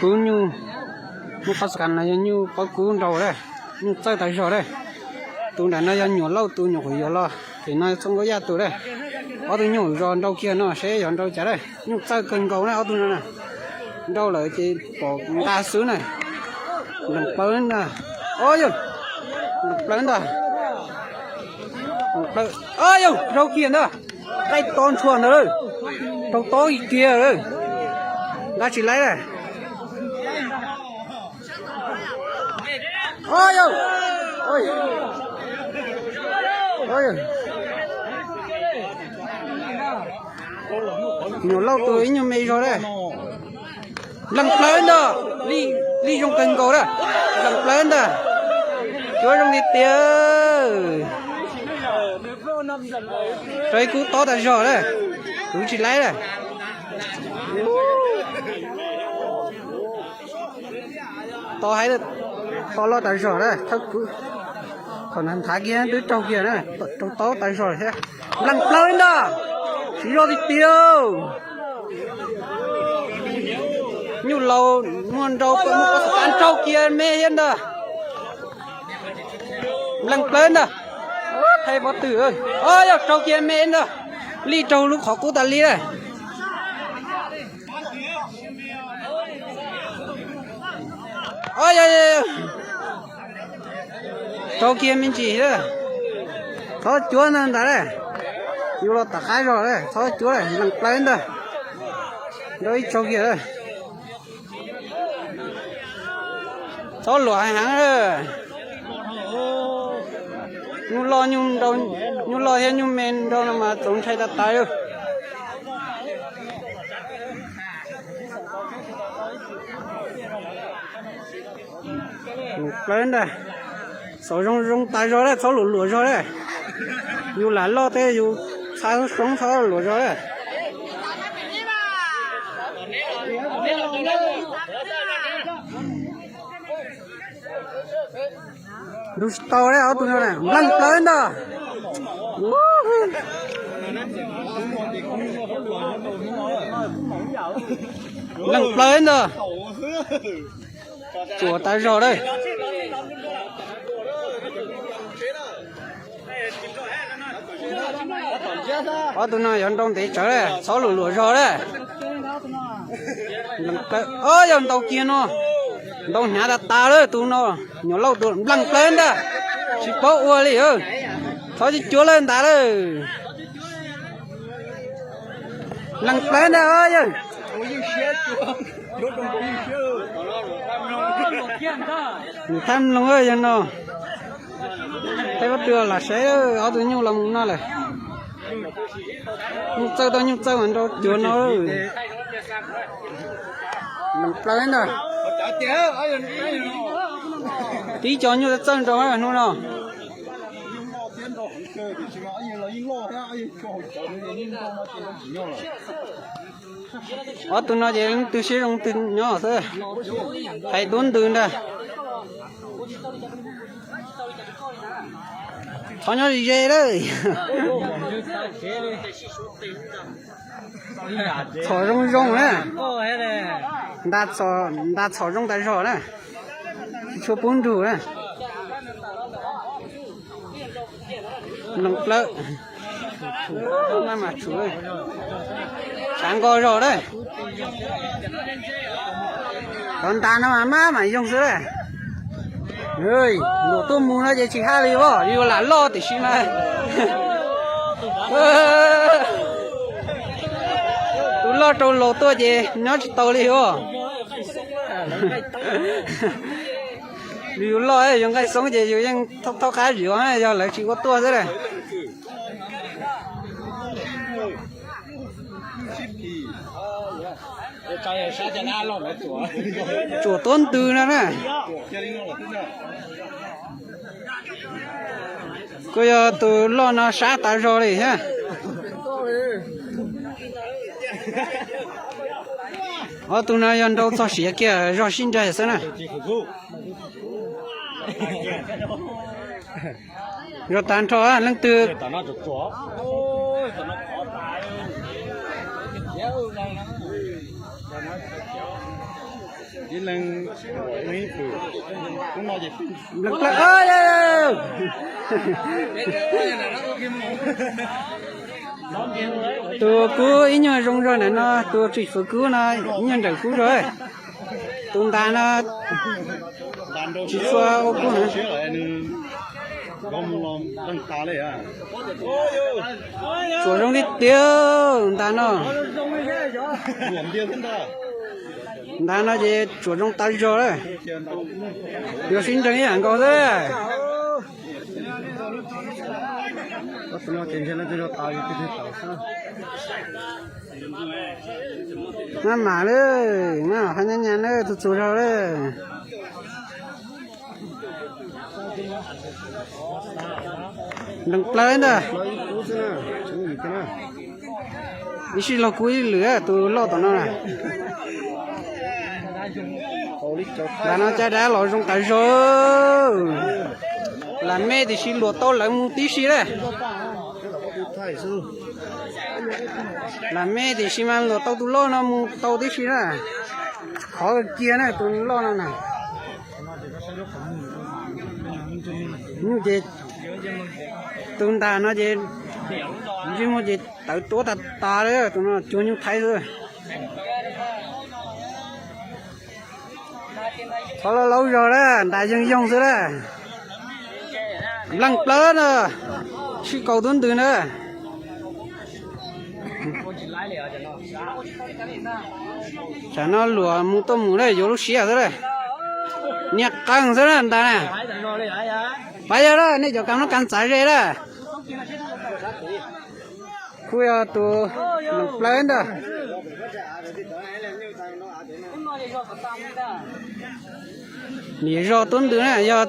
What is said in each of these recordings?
Kub nyuj, nyuj qab xas kas no yog nyuj pob kub nrau lawm, nyuj txawj tas zog lawm. Tus nram no yog nyuam lauj tus nyuam qhuav yuav los, ces no yog txoj nkauj yaj tus lawm. Ob tug nyuj zos nrau kiag no seb yog nrau cas lawm, nyuj txawj kawg nkaus na ob tug no na. Nrau lawm ces pom nqa xwb na. Nplees plawv ntag. Ob yog, nplees plawv ntag. Ob yog, raug kiag ntag. Qaij to ntshua ntawd lawm. Raug tob kiag lawm. Nqa tsis laib lawm. Ob yog, nyuam lauj tus ib nyuag me zog lawm. Nplees plawv ntag. Li zoo kawg nkaus lawm. Nplees plawv ntag. Cuab zoo tiag tiag. Rau ib kub tob tas zog lawm. Kwv tsis laib lawm. To hais, to loj tas zog lawm, thawj kwv. Thaum nrad nthab kiag twb raug kiag na, raug tob tas zog thiab. Nplees plawv ntag. Siv zog tiag tiag. Nyuj laus muaj nrau, muaj pob xas kas raug kiag me thiab ntag. Nplees plawv ntag. Thaij pob tw. Ob yog raug kiag me ntag. Li raug lub qhov qub tas li lawm. Ob yog, raug kiag me ntsis lawm. Txhob cuab ntag ntag lawm. Yus los tom qab zog lawm, txhob cuab lawm, nplees plawv ntag. Nrau ib tsaug kiag lawm. Txhob luam heev heev. Nyuj loj, nyuj loj thiab nyuj me nrau no mas txaus ntshai tas tas li. Nplees plawv ntag. Xav zoo zoo tas zog lawm, txhob luam luam zog lawm. Yus lam loj thiab yus txhob soob, txhob luam zog lawm. Nrug tsis tau lawm ob tug no, nplees plawv ntag. Nplees plawv ntag. Tsuas tas zog lawm. Ob tug no yuav nrau ntev tsawv lawm, txhob luam luam zog lawm. Ob yog ntaus kiag no, ntaus hnyav tas tas lawm tus no, nyuam lauj tus nplees plawv ntag, tsis paub ua li, txhob cuab lawm ntag lawm. Nplees plawv ntag yawg. Nws thab mloog yog no. Thaij pob tw los saib ob tug nyuj los mus no lawm. Nyuj txawj tau nyuj txawj mas nrau cuav no. Nplees plawv ntag. Tib co nyuj txawj nrau hnub no. Ob tug no ces leej twg siab zoo twg nyob xwb. Hais dub ntws ntag. Qhov nyob ze ze lawm. Txhom zoo zoo na. Nta txhom zoo tas zog na. Tsis tshua pub nrug na. Nplees plawv. Maj mam tshuav, tshav nqo zog lawm. Cov ntas no mas maj mam yoog xwb lawm. Luam tuaj mus no ces tsis haj li os, yus lam loj tiam sis mas tus loj rau laus tuaj ces nyob tsis tau li os. Yus loj yus nqaij xoob ces yus yeej thaub qab zim, yog lawv tsis ua tuaj xwb lawm. Tsuam tuab ntws no na. Kuj yog tus loj no sab tas zog li thiab. Ob tug no yog nrau txog siav kiag zog sib nraig xwb na. Zog tag nrho leej twg. Tus no tsuam tsuam, tus no qhov tas. Tus no qhov tas. Ib leeg, ib leeg ib pwm. Lub no ces Nplees plaws. Tus kub ib nyuag zoo zog ntawm no, tus tswm fwv kub no ib nyuag nrawm kub zog. Tus ntas no tsis tshua ua kub heev. Tsuas zoo li tiag ntas no. Ntas no ces tsuas zoo tas zog lawm. Yuav sib nreeg ib yam nkaus xwb. Maj mam lawm, maj mam hais nyab nyab na, txhua txhua zaug lawm. Nplees plaws ntag. Ib sij laug kub ib lwm tus loj tom no na. Ntas no caj dab los zoo tas zog. Lam me tiam sis luam tau lawv mus tib si lawm. Lam me tiam sis mas luam tau tus loj no mus tau tib si na. Khov kiag na tus loj no na. Nyuj ces, tus ntas no ces ntsej muag ces tawv tuab tas tas li, tus no cuag nyuj thaib xwb. Qhov laus laus zog na, ntas yoog yoog xwb na. Nplees plaws na, sib kaus tub ntws na. Tsam no luam mus tuaj mus na, yuav lub siab xwb na. Niag qeeg xwb na ntas na. Pab yog na, nej cov kav nub kav ntxav ze na. Kuj yog tus Nplees plaws ntag. Niam zog tub ntws na, yog,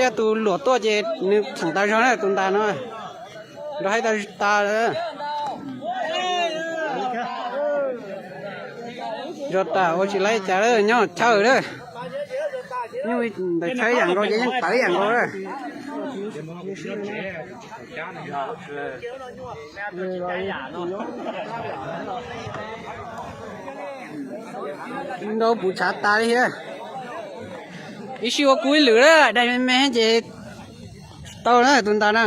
yog tus luam tuaj ces nws txheem tas zog na tus ntas no. Nrog haib tas tas. Zog tas ua tsis laib cas lawm, nyob chaw lawm. Nyuj ntawm chaw ib yam nkaus ces yeej tawv ib yam nkaus lawm. Nrau puv tshav tas li thiab. Ib sij ua kub ib lwm lawm, dai me me ces tsis tau na tus ntas na.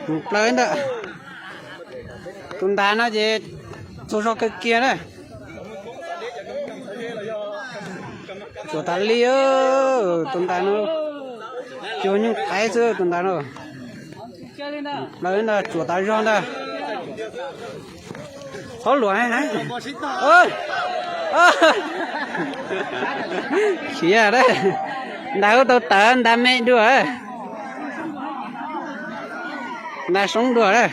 Mus plaws ntawm tus ntas no ces txhua zog kawg kiag na. Tsuas tas li, tus ntas no cuag nyuj thaib xwb tus ntas no. Plaws ntag, tsuas tas zog ntag. Txhob luam heev. Khiav, ntas tau tawv ntas me dua. Ntas soob dua.